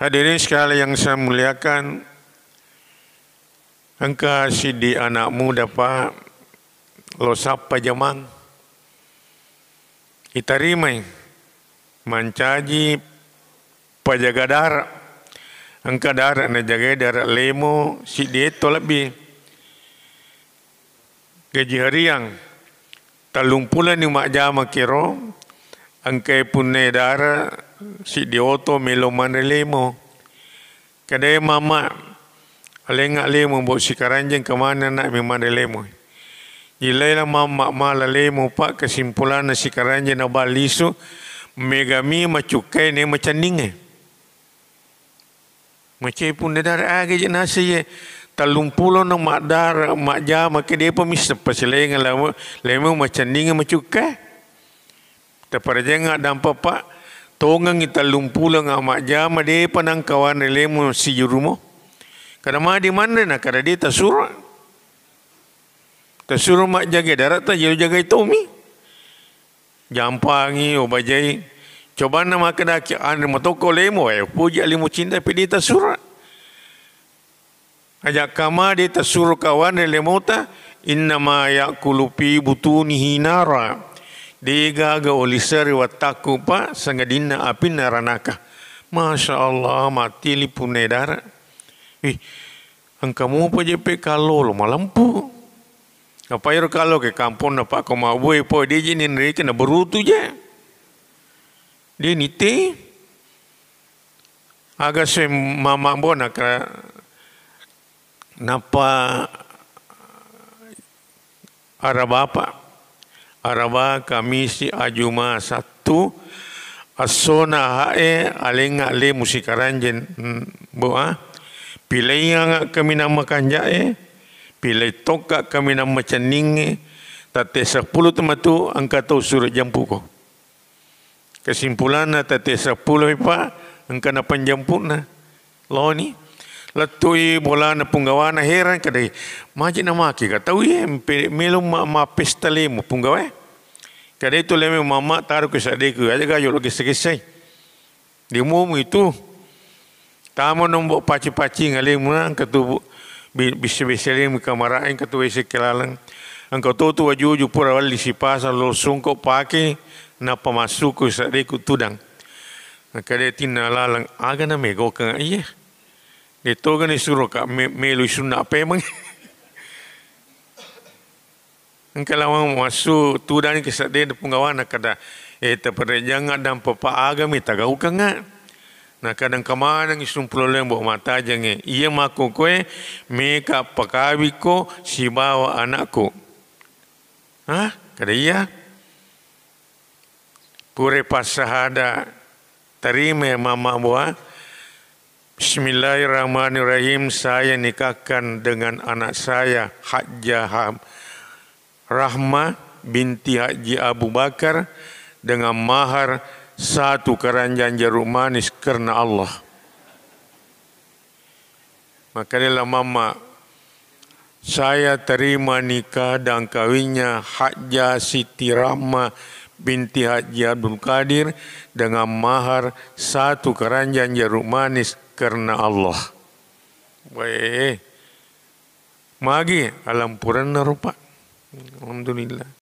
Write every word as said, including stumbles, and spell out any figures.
Hadirin sekalian yang saya muliakan, engka siddi anak muda, Pak, lo sappa jamang. Itarimai mancaji pajaga dara. Engka dara najagai dara lemo siddi etto lebbi. Gaji hariang, tellung puloni majjama kero, engkai punna dara siddi oto melo manre lemo. Kadai mama, alengnga lemo, bo sikaranjeng kemana anak mi manre lemo. Ilaila mama mala lemo, Pak, kesimpulanna sikaranjeng na balisu, megami macukkai ne macandinge. Macai punna dara aga je nasi ye, tellung pulo no madara, majjama ke depa misseppa silainga lemo, lemo macandinge macukka. Taparajanga dampa, Pak, tongengi tellung pulo nga majjama depa nangkawanre lemo sijurumo. Kada madi manre na kada de tasuro. Tasuro majjaga dara ta jero jagai tomi. Jampangi, obajai. Cobanna makkedaki, anre matokko lemo, eh, puji lemo cinta pidi tasuro. Aja kama de tasuro kawanre lemota, innama ya'kulu fi butunihi nara. De gaga oliseri wattakku, Pak, sangadinna apinna ranaka. Masya Allah, mati lipunna dara. Ih, engka mopa je pe kallolo malempu. Apa ero kallo ke kamponna Pak ko mabbue po, de je ninreke na berutu je. De nitte. Aga sue mama bona ka nappa Araba, Pak. Araba, Kamisi, Ajuma, Sattu, essona hae alengnga lemo sikaranjeng, mm, bo a. Pilaianga kaminang makanjae, pilai tokka kaminang macenningnge, tette seppulo tu matu engka tau suro jampuko. Kesimpulanna, tette seppulo, Pak, engka na panjampu'na. Loni. Lettui bolana punggawana, heran kadai, maji namaki ka tau ye, mpe-, melo ma-, mappesta lemo punggawae. Kadai tu lemo mama taru ke sadeku, aja gayo lo gesse-gessei. Di momu itu. Tama nombo paci-paci ngalemu na, engka tu bu-, bi-, bisse-bisse lemu kamara, engka tu wese kelaleng. Engka to tu wajuju pura walli sipasang lo sungko pake, nappa massuku sadeku tudang. Engka de tinna laleng, aga na megokeng iya. De toga ni suro ka me-, melu sunna pemeng. Engka lawang massu tudang ke sedde punggawana kada, eh, taperrejangnga dampa pa agami tagaukengnga. Nakadang kamanengngi sumpuloleng bo matajengnge. Iya makko koe meka pakawikko sibawa anakku. Hah? Kada iya? Pura passahada, terima ya mama boa. Bismillahirrahmanirrahim. Saya nikahkan dengan anak saya, Hajjah Ham-, Rahma binti Haji Abu Bakar, dengan mahar satu keranjang jeruk manis karena Allah. Makanya mama, saya terima nikah dan kawinnya Hajjah Siti Rahma binti Haji Abdul Qadir dengan mahar satu keranjang jeruk manis karena Allah. Weh, magi alampuranna rupa. Alhamdulillah.